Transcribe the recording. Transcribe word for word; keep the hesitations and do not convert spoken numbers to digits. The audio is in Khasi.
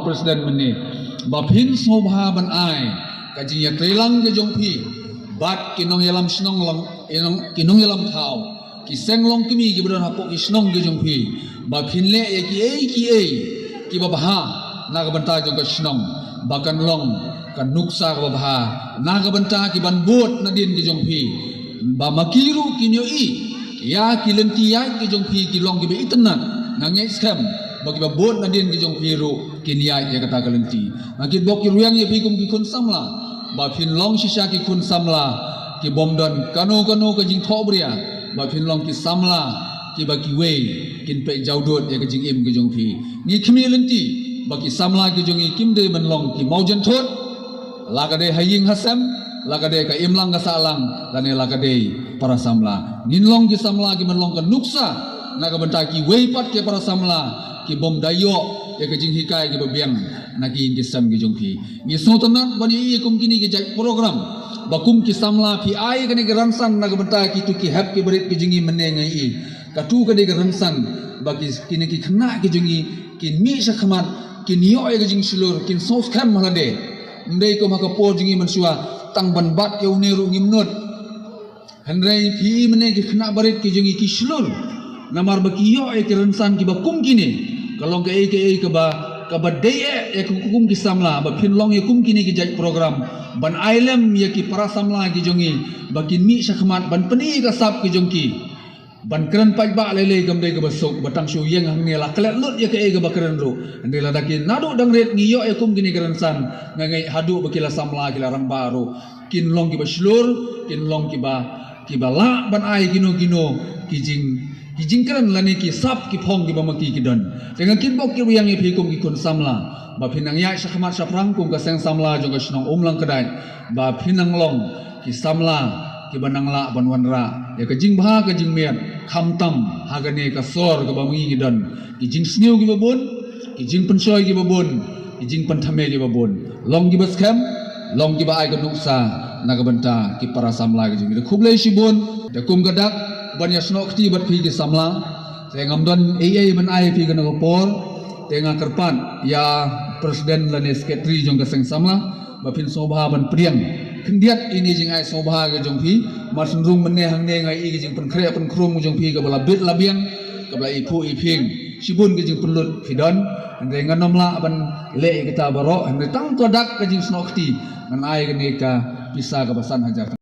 President mynne ba phin sngewbha ban ai ka jingïatreilang ka jong phi bad ki nongïalam shnong lang, ki nongïalam thaw, ki seng long kmie kiba don hapoh ki shnong ki jong phi, ba phin leh ïa kiei kiei kiba bha na ka bynta jong ka shnong, ba kan long ka nuksa kaba bha na ka bynta ki ban bud nadien ki jong phi, ba ma ki ruh kin ïohi ïa ki lynti ïaid ki jong phi ki long kiba itynnad. Nga ngeit skhem ba kiba bud nadien ki jong phi ruh kin ïaid ïa kata ka lynti. Nga kitbok kitrwiang ïa phi kum ki khun samla ba phin long shisha ki khun samla ki bym don kano kano ka jingthohbria, ba phin long ki samla kiba kiwei kin peit jawdud ïa ka jingim ka jong phi. Ngi khmih lynti ba ki samla ki jong ngi kim dei ban long ki mawjynthut, la ka dei ha ïing ha sem, la ka dei ka imlang ka sahlang, lane la ka dei para samla. Ngin long ki samla ki ban long ka nuksa na ka bynta kiwei pat ki para samla ki bym da ïoh ïa ka jinghikai kiba biang na ki ïing ki sem ki jong phi. Ngi sngewtynnad ban ïohi kum kine ki jait program ba kum ki samla phi ai kane ka rynsan na ka bynta kito ki hep ki barit ki jong ngi mynne. Nga ïohi kato ka dei ka rynsan ba ki, kine ki khynnah ki jong ngi kin mih sha khmat, kin ïoh ïa ka jingshlur, kin sngewskhem ha lade. Ym dei kum ha ka por jong ngi mynshuwa tang ban bat ïa une ruh ngim nud. Hynrei phi i mynne ki khynnah barit ki jong ngi ki shlur namar ba ki ïoh ïa ki rynsan kiba kum kine. Ka long kaei kaei kaba, kaba dei eh ïa ka kum ki samla ba phin long ïa kum kine ki jait program ban ai lem ïa ki para samla ki jong ngi ba kin mih sha khmat ban pyni ïa ka sap ki jong ki, ban kren paidbah lei lei kam dei kaba suk, ba tang shu ïeng hangne la klet lut ïa kaei kaba kren ruh. Hynrei lada ki naduh dang rit ngi ïoh ïa kum kine ki rynsan, nga ngeit haduh ba ki la samla ki la rangbah ruh kin long kiba shlur, kin long kiba, kiba lah ban ai kino kino ki jing, ki jingkren lane ki sap ki phong kiba ma ki ki don. Te nga kitbok kitrwiang ïa phi kum ki khun samla ba phin nang ïaid sha khmat shaphrang kum ka seng samla jong ka shnong Umlang Kdait, ba phin nang long ki samla kiba nang lah ban wanrah ïa ka jingbha ka jingmiat khamtam ha kane ka sor kaba ma ngi ngi don. Ki jingsniew kiba bun, ki jingpynshoi kiba bun, ki jingpynthame kiba bun. Long kiba skhem, long kiba ai ka nuksa na ka bynta ki para samla ki jong ngi. Te khublei shibun, te kum ka dak ban ïasnoh kti bad phi ki samla. Te ngam don ei ei ban ai phi kane ka por. Te nga kyrpad ïa president lane secretary jong ka seng samla ba phin sngewbha ban pdiang khyndiat ïa ine jingai sngewbha ka jong phi. Mar shen rung mynne hangne nga ïohi ka jingpynkhreh pynkhrum ka jong phi kaba la bit la biang, kaba la iphuh iphieng. Shibun ka jingpynlut phi don. Hynrei ngan ym lah ban leh ïa kita baroh, hynrei tang ka dak ka jingsnoh kti ngan ai kane ka pisa kaba san hajar.